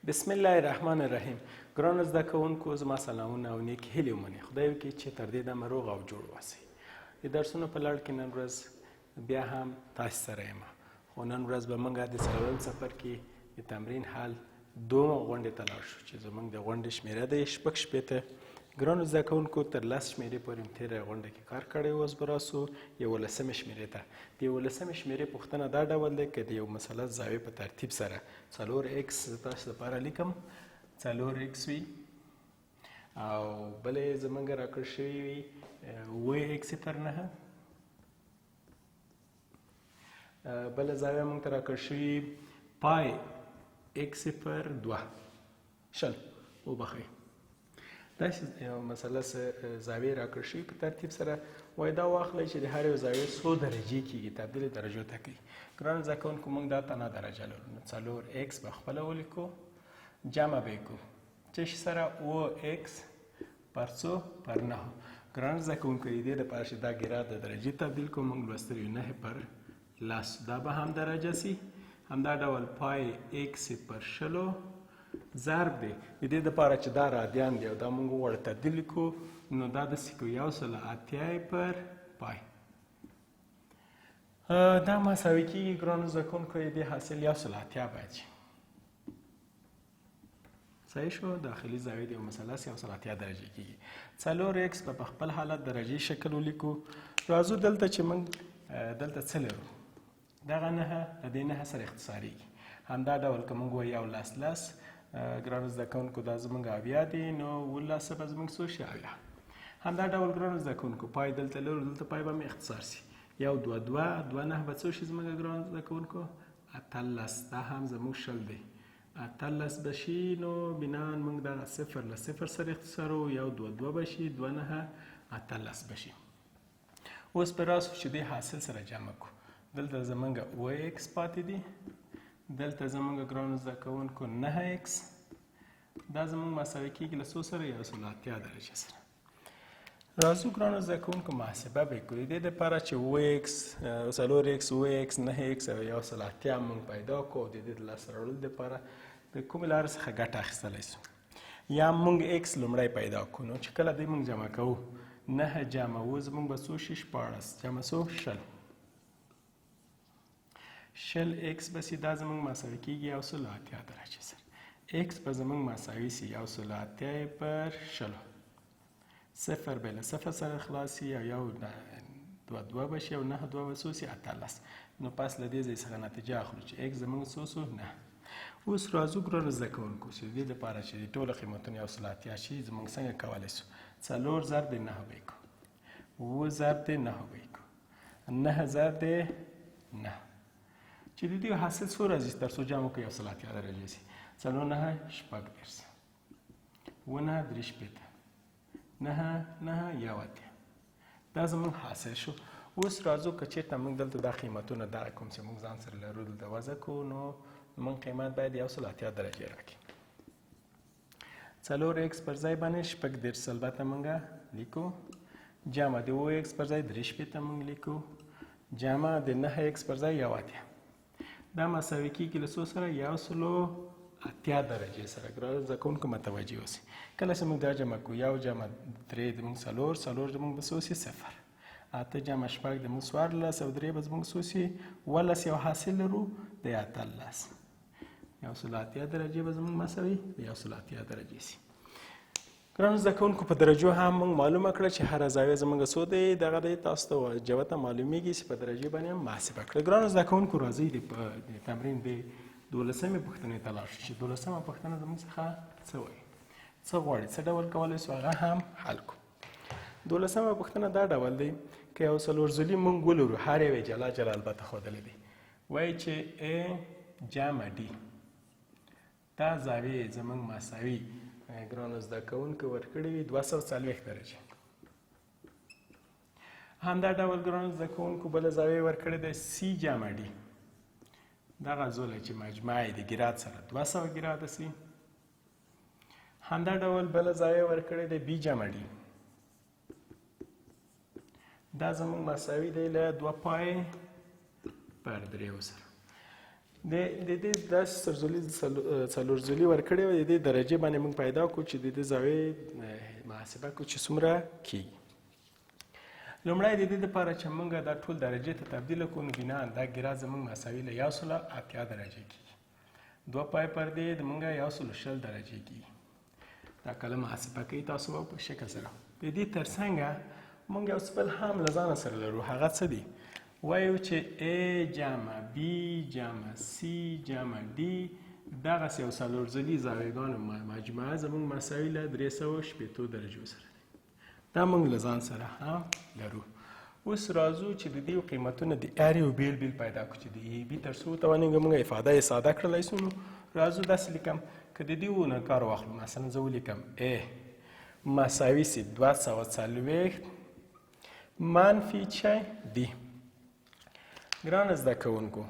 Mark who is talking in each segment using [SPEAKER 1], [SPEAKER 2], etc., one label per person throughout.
[SPEAKER 1] بسم الله الرحمن الرحیم. ګرانو زده کوونکو، زما سلامونه او نیکې هیلې ومنئ. خدای وکړي چې تر دې دمه روغ او جوړ واوسئ. د درسونو په لړ کې نن ورځ بیا هم تاسو سره یم، خو نن ورځ به موږ د څلورم څپرکي د تمرین حل دومه غونډې ته لاړ شو چې زموږ د غونډې شمېره دی 66. ګرانو زده کوونکو، تر 10 شمېرې پورې مې تېره غونډه کې کار کړی. اوس به راسو 11مې شمېرې ته. د 11مې شمېرې پوښتنه دا ډول دی: که د یو مثلث زاویې په ترتیب سره څلور ایکس، زه تاسو لپاره لیکم، څلور ایکس وي او بلې زمونږ راکړ شوي وي اووه ایکس پر نهه، بله زاویه مونږ ته راکړ شوي پای ایکس پر دوه 20، وبخښئ، داسې یو مثلث زاویې راکړ شوي په ترتیب سره، وایي دا واخلئ چې د هر یو زاویې څو درجې کېږي، تبدیل درجو ته کوي. ګرانو زده کوونکو، موږ دا تنها درجه لرو، نو څلور ایکس به خپله ولیکو، جمع به یې کړو څه شي سره؟ اووه ایکس پر څو؟ پر نهو. ګرانو زده کوونکو، د دې لپاره چې دا ګراد د درجې تبدیل کړو، موږ لوستلی نهه پر لس، دا به هم درجه سي. همدا ډول پای ایکس پر 20 ضرب دی، د دې دپاره چې دا رادیان دی او دا موږ وغواړو تبدیل کړو، نو دا داسې کوو 180 پر پای، دا مساوي کېږي. ګرانو زده کوونکو، د دې حاصل 180 باید شي. صحیح شو؟ داخلي زاویې د یو مثلث 180 درجې کېږي. څلور ایکس به په خپل حالت درجې شکل ولیکو. راځو دلته چې موږ دلته څه لرو؟ دغه نهه له دې نهه سره اختصارېږي. همدا ډول که موږ وایو یو لس لس، ګرانو زده کوونکو، دا زموږ 70 دی، نو اوولس به زموږ څو شي؟ 70. همدا ډول ګرانو زده کوونکو، پای دلته لرو، دلته پای به مې اختصار سي، یو دوه دوه، دوه نهه به څو شي زموږ ګرانو زده کوونکو؟ 18. دا هم زموږ 20 دی، 18 به شي. نو بنان موږ دغه صفر له صفر سره اختصارو، یو دوه دوه به شي، دوه نهه 18 به شي. اوس به راسو چې دې حاصل سره جمع کړو. دلته زمونږ اووه ایکس پاتې دي، دلته زمونږ ګرانو زده کوونکو نهه ایکس، دا زمونږ مساوي کېږي له څو سره؟ 180 درجه سره. راځو ګرانو زده کوونکو، محاسبه به کړو. د دې دپاره چې اووه ایکس، څلور ایکس، اووه ایکس، نهه ایکس او 180 موږ پیدا کړو، او د دې د لاسته راوړلو دپاره د کومې لارې څخه ګټه اخیستلی سو، یا موږ ایکس لومړی پیدا کړو، نو چې کله دې موږ جمع کوو، نهه جمع اووه زموږ به څو شي؟ 16، جمع څو؟ 20. 20 ایکس به سي، دا زموږ مساوي کېږي 180 درجې سره. ایکس به زموږ مساوي سي 180 پر 20، صفر به له صفر سره خلاص سي او یو دوه دوه به شي او نهه دوه به څو سي؟ 18. نو پس له دې ځای څخه نتیجه اخلو چې ایکس زموږ څو سو؟ نهه. اوس راځو ګرانو زده کوونکو، چې د دې لپاره چې د ټولو قیمتونو 180 شي، زموږ څنګه کولی سو؟ څلور ضرب د نهه به یې کړو، اووه ضرب د نهه به یې کړو، نهه ضرب د نهه، چې د دې حاصل څو راځي تر څو جمع کړو 180 درجې سي؟ څلور نهه 36، اووه نهه 63، نهه نهه 81. دا زموږ حاصل شو. اوس راځو که چېرته موږ دلته دا قیمتونه دا کوم چې موږ ځان سره لرو دلته وضع کړو، نو موږ قیمت باید 180 درجې راکړي. څلور ایکس پر ځای باندې 36 البته موږ لیکو، جمع د اووه ایکس پر ځای 63 موږ لیکو، جمع د نهه ایکس پر ځای 81، دا مساوي کېږي له څو سره؟ 180 درجې سره. ګرانو زده کوونکو، متوجه اوسئ، کله چې موږ دا جمع کړو، یو جمع درې د موږ څلور، څلور زموږ به څو سي؟ صفر. اته جمع شپږ د موږ 14 او درې به زموږ څو سي؟ 17. یو حاصل لرو د 18. 180 درجې به زموږ مساوي د 180 درجې سي. ګرانو زده کوونکو، په درجو هم موږ معلومه کړه چې هره زاویه زموږ څو دی، دغه دی تاسو ته جوته معلومیږي چې په درجې باندې هم محاسبه کړه. ګرانو زده کوونکو، راځئ د تمرین د 12مې پوښتنې ته لاړ شو چې 12مه پوښتنه زموږ څخه څه وایي، څه غواړي، څه ډول کولی سو هغه هم حل کړو. 12مه پوښتنه دا ډول دی: که یو څلور ضلعي موږ ولرو، هر یو یې جلا جلا البته ښودلی دی، وایي چې ای جمع ډي دا زاویې زموږ مساوي ګرانو زده کوونکو ورکړي وي 240 درجې. همدا ډول ګرانو زده کوونکو، بله زاویه ورکړې ده سی جمع ډي، دغه زوله چې مجموعه یې د ګراد سره 200 ګراده سي. همدا ډول بله زاویه ورکړې ده بي جمع ډي، دا زموږ مساوي دی له دوه پای پر دریو سره. د دې داسې سرزولي څلور ځلي ورکړې وه، د دې درجې باندې موږ پیدا کړو چې د دې زاویې محاسبه کړو چې څومره کېږي. لومړی د دې لپاره چې موږ دا ټول درجې ته تبدیل کړو، نو بنا دا ګرا زموږ مساوي له 180 درجې کېږي. 2 پای پر دې د موږ 120 درجې کېږي. دا کله محاسبه کوي تاسو به په شکل سره. د دې ترڅنګه موږ یو څه بل هم له ځانه سره لرو، هغه څه دي؟ وایو چې A جمع B جمع C جمع D دغسې یو څلور ځلي زاویهګانو مجموعه زموږ مساوي له 360 درجو سره دی. دا موږ له ځان سره هم لرو. اوس راځو چې د دې قیمتونه د هر یو بېل بېل پیدا کړو چې د ای بي تر څو وتوانېږو موږ افاده یې ساده کړلی سو. نو راځو داسې لیکم، که د دې نه کار واخلو، مثلا زه ولیکم ای مساوي سي 240 منفي چی ډي. ګران زده کوونکو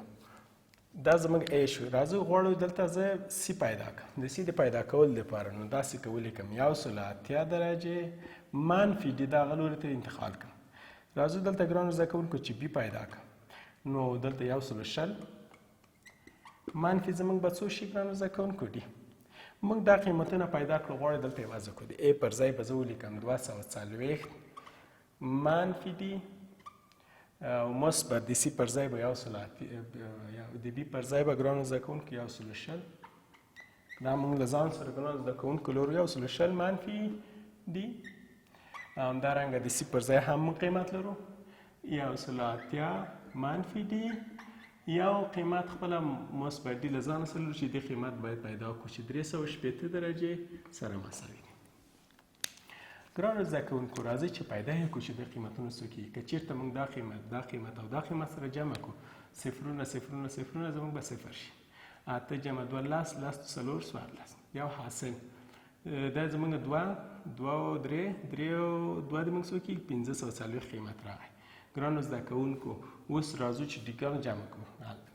[SPEAKER 1] دا زموږ ای شو. راځو غواړو دلته زه سی پیدا کړم. د سی د پیدا کولو لپاره نو داسې که ولیکم 180 درجې منفي ډي دغه لوري ته انتقال کړم. راځو دلته ګرانو زده کوونکو چې بي پیدا کړم، نو دلته 120 منفي زموږ به څو شي ګرانو زده کوونکو؟ ډي. موږ دا قیمتونه پیدا کړو، غواړو دلته یې وضع کړو. د ای پر ځای به زه ولیکم 240 منفي ډي او مثبت د سی پر ځای به 180، د بي پر ځای به ګرانو زده کوونکو 120. دا موږ له ځان سره ګرانو زده کوونکو لرو 120 منفي ډي. همدارنګه د سی پر ځای هم موږ قیمت لرو 180 منفي ډي. یو قیمت خپله مثبت ډي له ځانه سره لرو چې دې قیمت باید پیدا کړو چې 360 درجې سره مساوي دي. ګرانو زده کوونکو راځئ چې پیدا یې کړو چې د قیمتونو څو کېږي. که چېرته موږ دا قیمت، دا قیمت او دا قیمت سره جمع کړو، صفرونه صفرونه صفرونه زموږ به صفر شي. 8 جمع 2 لس، لس 4 14. یو حاصل دا زموږ 2 2 او 3، 3 او 2 د موږ څو کېږي؟ 540 قیمت راغی. ګرانو زده کوونکو اوس راځو چې ډیګان جمع کړو.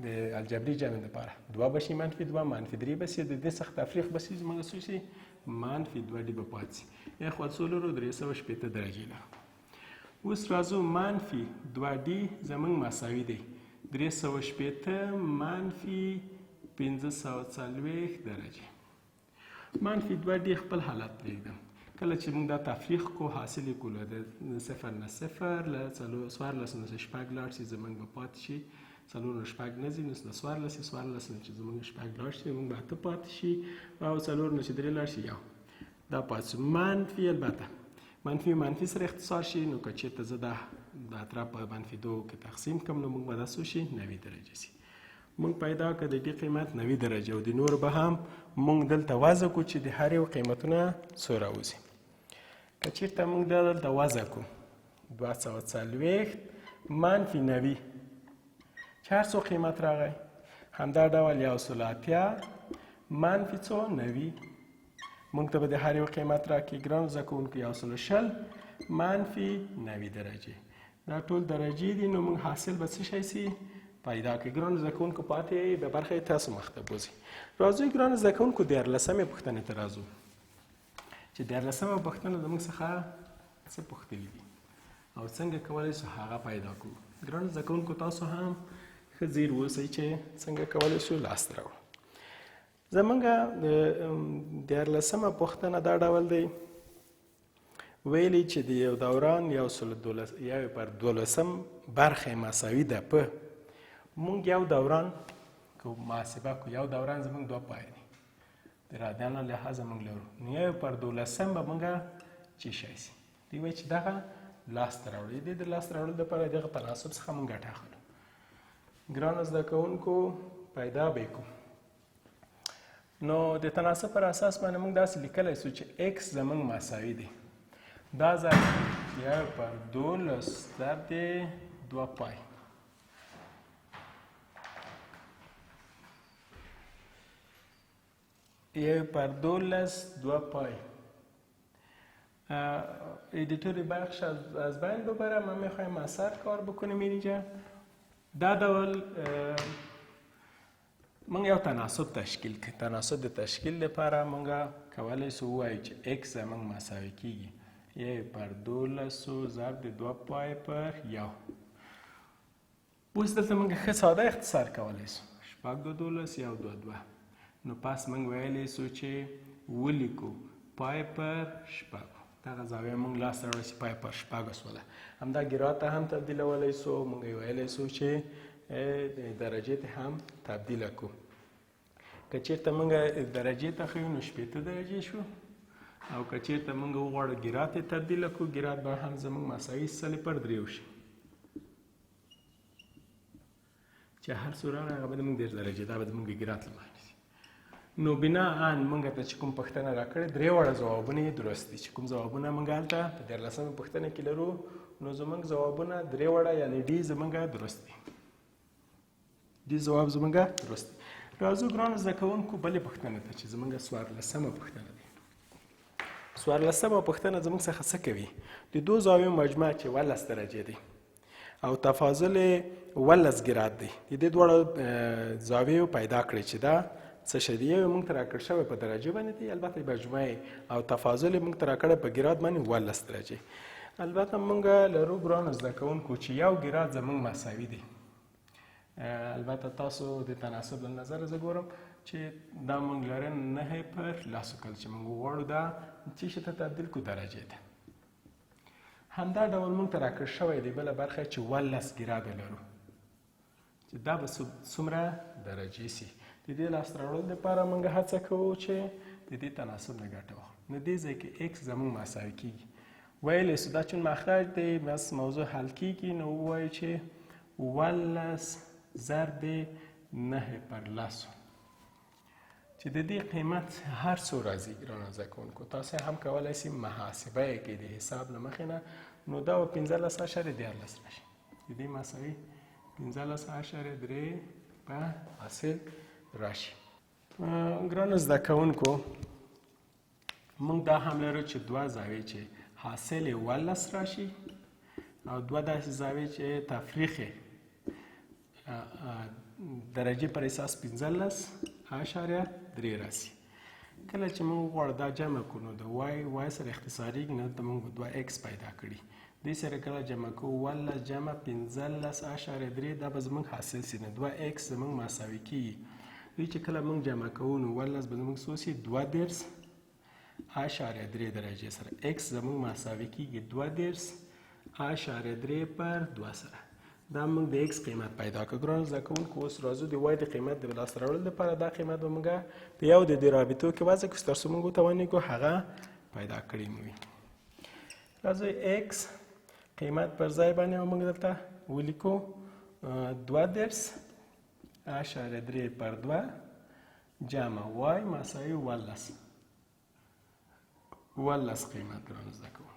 [SPEAKER 1] د الجبري جمع دپاره 2 به شي منفي 2 منفي 3 به شي، د دې څخه تفریق به شي زموږ څو شي؟ منفي 2 ډي به پاتې شي. اخوا څو لرو؟ 360 درجې لرو. اوس راځو منفي 2 ډي زموږ مساوي دی 360 منفي 540 درجې. منفي 2 ډي خپل حالت پرېږدم. کله چې موږ دا تفریق کو حاصل یې کړو، د 0 نه 0 له 14 نه شپږ لاړ شي زموږ به پاتې شي 4 نه شپږ نه ځي، نو له 14 14 نه چې زموږ شپږ لاړ شي موږ به 8 پاتې شي، او 4 نه چې 3 لاړ شي 1 دا پاتې شي. منفي البته منفي منفي سره اختصار شي، نو که چېرته زه دا د اطراف په منفي 2 کې تقسیم کړم نو موږ به دا څو شي؟ 90 درجې شي. موږ پیدا کړه د دې قیمت 90 درجه، او د نورو به هم موږ دلته وضع کړو چې د هر یو قیمتونه څو راوځي. که چېرته موږ دا دلته وضع کړو 240 منفي 90 چې هر څو قیمت راغی، همدا ډول 180 منفي څو؟ 90. موږ ته به د هر یو قیمت راکړي ګرانو زده کوونکو 120 منفي 90 درجې. دا ټول درجې دي، نو موږ حاصل به څه شی سي پیدا کړي. ګرانو زده کوونکو پاتې به برخه یې تاسو مخته بوځي. راځئ ګرانو زده کوونکو 13مې پوښتنې ته راځو چې 13مه پوښتنه زموږ څخه څه پوښتلي دي او څنګه کولی شو هغه پیدا کړو. ګرانو زده کوونکو تاسو هم ښه ځیر اوسئ چې څنګه کولی شو لاسته راوړو. زموږ 13مه پوښتنه دا ډول دی، ویلي چې د یو دوران 1/12 برخه مساوي ده په موږ یو دوران که محاسبه کړو، یو دوران زموږ 2 پای دی، د رادیانو لحاظه موږ لرو، نو 1/12 به موږ چې شی سي. دوی وایي چې دغه لاسته راوړو. د دې د لاسته راوړلو دپاره دغه تناسب څخه موږ ګټه اخلو. ګرانو زده کوونکو پیدا به یې کړو. نو د تناسب پر اساس باندې موږ داسې لیکلی سو چې ایکس زموږ مساوي دی دا ضرب 1/12 ضرب د 2 پای. 1/12 2 پای. editor بخش از بین ببرم. من میخوایم اثر کار بکنیم اینجا. دا ډول موږ یو تناسب تشکیل کړ. تناسب د تشکیل لپاره موږ کولی شو ووایو چې ایکس زموږ مساوي کېږي 1/12 ضرب د 2 پای پر 1. اوس دلته موږ ښه ساده اختصار کولی شو. شپږ دوه دولس، یو دوه دوه. نو پس موږ ویلی سو چې ولیکو پای پر شپږ. دغه زاویه موږ لاسته راوړه چې پای پر شپږ سوله. همدا ګراد ته هم تبدیلولی سو، موږ یې ویلی سو چې درجې ته هم تبدیله کړو. که چېرته موږ درجې ته ښیو نو 60 درجې شو، او که چېرته موږ وغواړو ګراد ته تبدیله کړو، ګراد به هم زموږ مساوي سلې پر دریو شي، چې هر څو راغی هغه به زموږ 30 درجې، دا به زموږ د ګراد له مخې شي. نو بناءً موږ ته چې کوم پوښتنه راکړې درې واړه ځوابونه یې درست دي. چې کوم ځوابونه موږ هلته په 13مې پوښتنه کې لرو، نو زموږ ځوابونه درې واړه یعنې ډي زموږ درست دي، ډي ځواب زموږ درست دی. راځو ګرانو زده کوونکو بلې پوښتنې ته چې زموږ 14مه پوښتنه ده. 14مه پوښتنه زموږ څخه څه کوي؟ د دوو زاویو مجموعه چې 18 درجې دی او تفاضل یې 18 ګراد دی، د دې دواړو زاویو پیدا کړئ چې دا څه شی دی. یو موږ ته راکړ شوی په درجه باندې دی، البته مجموعه او تفاضل یې موږ ته راکړی په ګراد باندې 18 درجې. البته موږ لرو ګرانو زده کوونکو چې یو ګراد زموږ مساوي دی. البته تاسو د تناسب له نظره زه ګورم چې دا موږ لرو 9 پر 10، کله چې موږ وغواړو دا څه شي ته تبدیل کړو درجې ته. همدا ډول موږ ته راکړ شوی دی بله برخه چې 18 ګراده لرو، چې دا به څومره درجې سي. د دې لاسته راوړلو لپاره موږ هڅه کوو چې د دې تناسب نه ګټه واخلو. نو دې ځای کې ایکس زموږ مساوي کېږي، ویلی سو دا چون مخرج دی بس موضوع حل کېږي، نو ووایو چې 18 ضرب 9 پر 10، چې د دې قیمت هر څو راځي. ګرانو زده کوونکو تاسو هم کولی سئ محاسبه یې کړئ د حساب له مخې نه، نو دا به 15.13 راشي. د دې مساوي 15.3 په حاصل راشي. ګرانو زده کوونکو موږ دا هم لرو چې دوه زاویې چې حاصل یې 18 راشي او دوه داسې زاویې چې تفریق یې درجې پر اساس 15.3 راسي. کله چې موږ وغواړو دا جمع کړو نو د وای وای سره اختصارېږي، نو دلته موږ به دوه ایکس پیدا کړي. دې سره کله جمع کوو 18 جمع 15.3، دا به زموږ حاصل سي. نو دوه ایکس زموږ مساوي کېږي. دوی چې کله موږ جمع کوو نو 18 به زموږ څو سي؟ 32.3 درجې سره. ایکس زموږ مساوي کېږي 32.3 پر 2 سره. دا موږ د ایکس قیمت پیدا کړو. ګرانو زده کوونکو اوس راځو د وای د قیمت د لاسته راوړلو لپاره دا قیمت به موږ په یو د دې رابطو کې وضع کړو تر څو موږ وتوانېږو هغه پیدا کړي مو وي. راځئ ایکس قیمت پر ځای باندې موږ دلته ولیکو 32.3 پر 2 جمع وای مساوي 18. 18 قیمت ګرانو زده کوونکو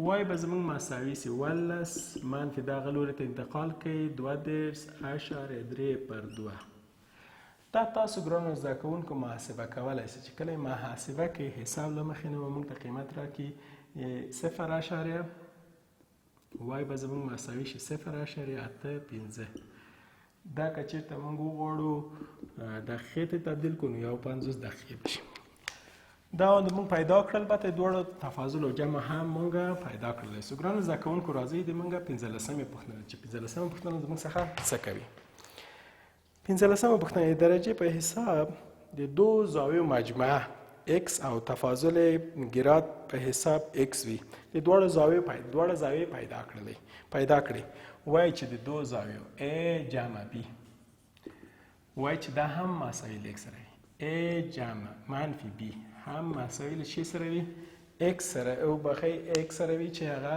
[SPEAKER 1] وای به زموږ مساوي سي 18 منفي دغه لوري ته انتقال کوي 32.3 پر 2. دا تاسو ګرانو زده کوونکو محاسبه کولی سئ چې کله یې محاسبه کوي حساب له مخې نه به موږ ته قیمت راکړي 0 اعشاریه وای به زموږ مساوي شي 0.85. دا که چېرته موږ وغواړو دقیقې ته تبدیل کړو نو 51 دقیقې به شي. دا موږ پیدا کړل، البته دواړو تفاضل او جمع هم موږ پیدا کړلی سو. ګرانو زده کوونکو راځئ د موږ 15مې پوښتنه چې 15مه پوښتنه زموږ څخه څه کوي. 15مه پوښتنه د درجې په حساب د دوو زاویو مجموعه ایکس او تفاضل ګراد په حساب ایکس وي، د دواړو زاویو دواړه زاویې پیدا کړئ. وایي چې د دوو زاویو A جمع B، وایي چې دا هم مساوي له ایکس سره وي، A جمع منفي B هم مساوي له شي سره وي، ایکس سره او بخښئ ایکس سره وي، چې هغه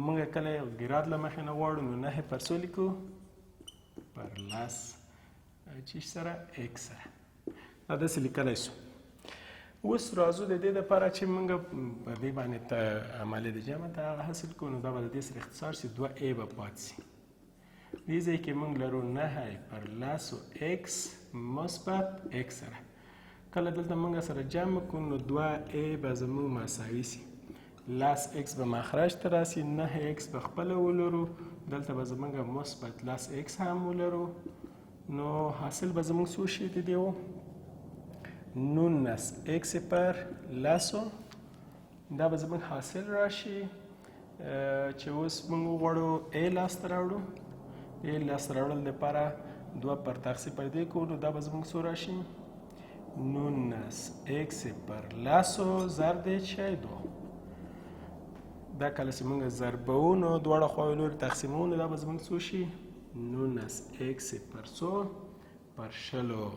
[SPEAKER 1] موږ کله ګراد له مخې نه غواړو نو 9 پر څو لیکو؟ پر 10 چې سره ایکس سره. دا داسې لیکلی سو. اوس راځو د دې دپاره چې موږ په دې باندې ته عملیه د جمع ته هغه حاصل کړو، نو دا به د دې سره اختصار سي، 2 ای به پاتې سي. دې ځای کې موږ لرو 9 پر 10 ایکس مثبت ایکس سره. کله دلته موږ سره جمع کړو نو 2 ای به زموږ مساوي سي، 10 ایکس به مخرج ته راسي، 9 ایکس به خپله ولرو، دلته به زموږ مثبت 10 ایکس هم ولرو، نو حاصل به زموږ څو شي د دې و؟ 19 ایکس پر 10. دا به زموږ حاصل راشي چې اوس موږ وغواړو ای لاسته راوړو. ای لاسته راوړلو لپاره دوه پر تقسیم پر دې کوو، نو دا به زموږ څو راشي؟ 19 ایکس پر لسو ضرب دی چې دوه. دا کله چې موږ ضربوو نو دواړه خواوې لوري تقسیموو، نو دا به زموږ څو شي؟ 19 ایکس پر څو؟ پر شلو.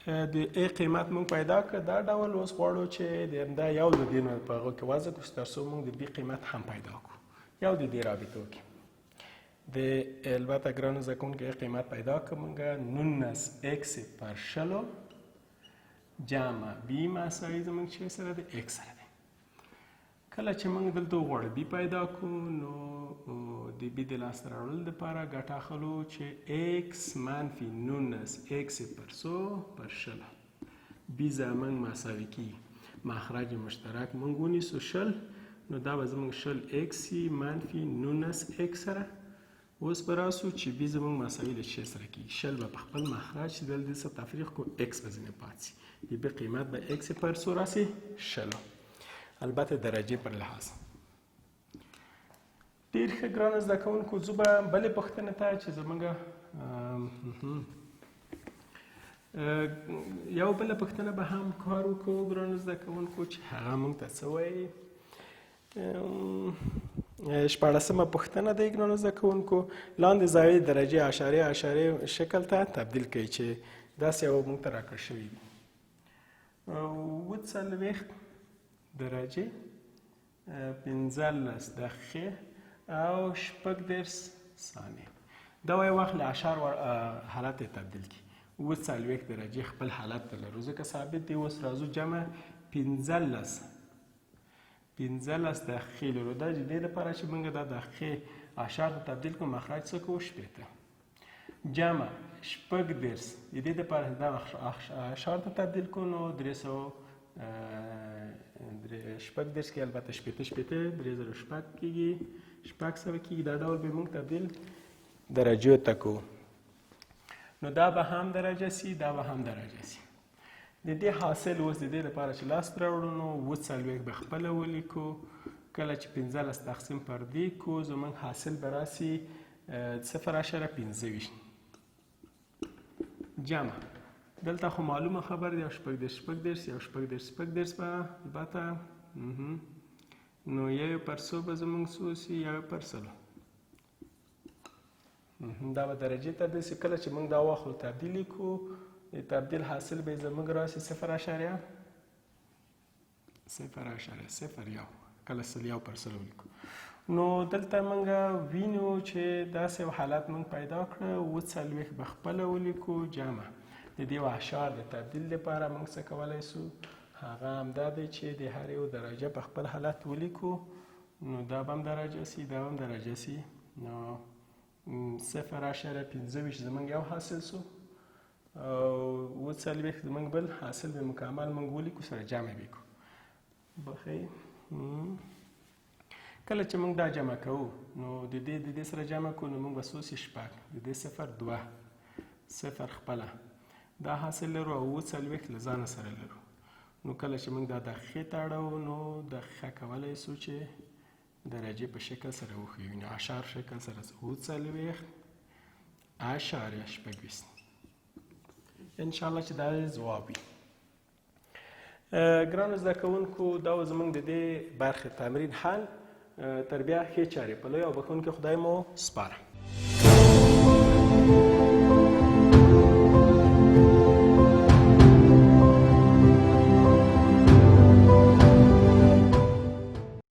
[SPEAKER 1] د ای قیمت موږ پیدا کړ. دا ډول اوس غواړو چې د همدا یو د دې نه په هغو کې وضع کړو چې تر څو موږ د بي قیمت هم پیدا کړو. یو د دې رابطو کې د البته ګرانو زده کوونکو ای قیمت پیدا کړو موږ 19 ایکس پر شلو جمع بي مساوي زموږ چې سره دی ایکس سره دی. کله چې موږ دلته وغواړو بي پیدا کړو، نو د بي د لاسته راوړلو دپاره ګټه اخلو چې ایکس منفي 19 ایکس پر څو؟ پر شلو. بي زموږ مساوي کېږي، مخرج مشترک موږ ونیسو شل، نو دا به زموږ شل ایکس منفي 19 ایکس سره. اوس به راسو چې بي زموږ مساوي له څه سره کېږي؟ شل به په خپل مخرج چې دلته څه تفریق کړو ایکس به ځینې پاتې سي، د بي قیمت به ایکس پر څو راسي؟ شلو، البته درجې پر لحاظ. ډېر ښه ګرانو زده کوونکو، ځو به بلې پوښتنې ته چې زموږ یو بله پوښتنه به هم کار وکړو ګرانو زده کوونکو چې هغه موږ ته څه وایي. شپاړسمه پوښتنه دی ګرانو زده کوونکو، لاندې زاویې درجې اعشاریه اعشاریه شکل ته تبدیل کړئ چې داسې یو موږ ته راکړ شوي دي. 47 درجې 15 دقیقې او 36 ثانیې. دا وایي واخلې اعشار حالت یې تبدیل کړي. 47 درجې خپل حالت ته لرو ځکه ثابت دی. اوس راځو جمع 15 دقیقې لرو. دا د دې لپاره چې موږ دا دقیقې اعشار ته تبدیل کړو مخرج څه کوو؟ 60 جمع 36 د دې لپاره دا اعشار ته تبدیل کړو نو درې سوه 36 کې البته 60 60 3006 کېږي، 600 کېږي. دا ډول به موږ تبدیل درجو ته کوو، نو دا به هم درجه سي، دا به هم درجه سي. د دې حاصل اوس د دې لپاره چې لاس راوړو نو 47 به خپله ولیکو. کله چې 15 تقسیم پر دې کو زموږ حاصل به راسي 0.25 جمع. دلته خو معلومه خبر دی، یو 36 36 یو 36 36 به البته نو یو پر څو به زموږ څو سي؟ یو پر سلو. دا به درجې تبدیل سي. کله چې موږ دا واخلو تبدیل یې کړو، د تبدیل حاصل به یې زموږ راسي 0.0.01 کله سل یو پر سلو ولیکو. نو دلته موږ وینو چې داسې یو حالت موږ پیدا کړه، 47 به خپله ولیکو جمع د دې اعشار د تبدیل لپاره موږ څه کولی سو؟ هغه همدا دی چې د هر یو درجه په خپل حالت ولیکو. نو دا به هم درجه سي، دا به هم درجه سي. نو 0.25 زموږ یو حاصل سو او 47 زموږ بل حاصل به مکمل موږ ولیکو سره جمع به کړو. بخښئ، کله چې موږ دا جمع کوو نو د دې د دې سره جمع کوو نو موږ به څو سي؟ شپږ، د دې صفر دوه صفر خپله دا حاصل لرو او 47 له ځانه سره لرو. نو کله چې موږ دا دقیقې ته اړوو نو دقیقه کولی سو چې درجې په شکل سره وښیو، یعنې اعشار شکل سره 47.26. انشاءالله چې دا ځواب وي. ګرانو زده کوونکو، دا و زموږ د دې برخې تمرین حل. تر بیا ښې چارې په لوی او بښونکي خدای مو سپاره.